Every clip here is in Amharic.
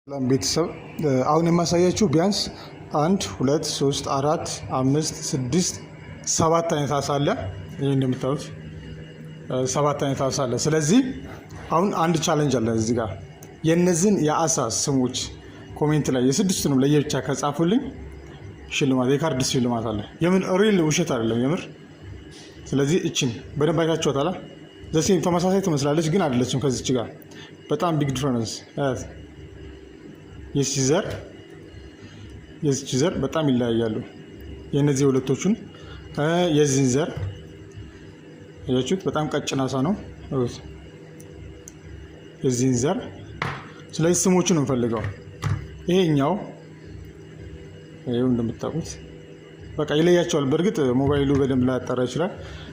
ሰላም ቤተሰብ፣ አሁን የማሳያችሁ ቢያንስ አንድ፣ ሁለት፣ ሶስት፣ አራት፣ አምስት፣ ስድስት፣ ሰባት አይነት አሳ አለ። ይህ እንደምታዩት ሰባት አይነት አሳ አለ። ስለዚህ አሁን አንድ challenge አለ እዚህ ጋር። የእነዚህን የአሳ ስሞች comment ላይ የስድስቱንም ለየብቻ ከጻፉልኝ ሽልማት፣ የካርድ ሽልማት አለ። የምን real፣ ውሸት አይደለም፣ የምር። ስለዚህ እችን በደንብ አይታችኋታል። The same፣ ተመሳሳይ ትመስላለች፣ ግን አይደለችም ከዚች ጋር። በጣም big difference። የዚህ ዘር፣ የዚች ዘር በጣም ይለያያሉ። የእነዚህ ሁለቶቹን፣ የዚህን ዘር አያችሁት? በጣም ቀጭን አሳ ነው የዚህን ዘር። ስለዚህ ስሞቹን ነው የምፈልገው። ይሄኛው ይኸው እንደምታውቁት በቃ ይለያቸዋል። በእርግጥ ሞባይሉ በደንብ ላያጠራ ይችላል።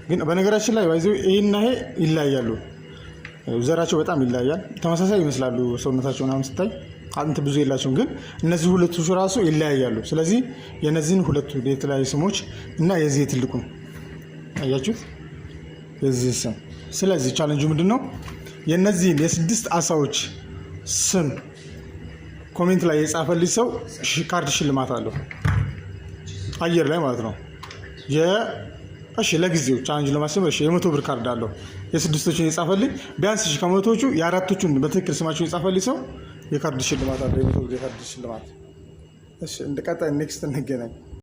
ግን በነገራችን ላይ by the way ይሄና ይሄ ይለያያሉ። ዘራቸው በጣም ይለያያል። ተመሳሳይ ይመስላሉ ሰውነታቸው ምናምን ስታይ፣ አጥንት ብዙ የላቸውም። ግን እነዚህ ሁለቱ ራሱ ይለያያሉ። ስለዚህ የነዚህን ሁለቱ የተለያዩ ስሞች እና የዚህ የትልቁን አያችሁት፣ የዚህ ስም። ስለዚህ ቻለንጁ ምንድን ነው? የእነዚህን የስድስት አሳዎች ስም comment ላይ የጻፈልኝ ሰው ካርድ ሽልማት አለው፣ አየር ላይ ማለት ነው። እሺ፣ ለጊዜው challenge ለማስጀመር፣ እሺ፣ የ100 ብር ካርድ አለው። የስድስቶችን የጻፈልኝ ቢያንስ፣ እሺ፣ ከ100ዎቹ የአራቶቹን በትክክል ስማቸውን የጻፈልኝ ሰው የካርድ ሽልማት አለው፣ የ100 ብር የካርድ ሽልማት። እሺ፣ እንደ ቀጣይ next እንገናኝ።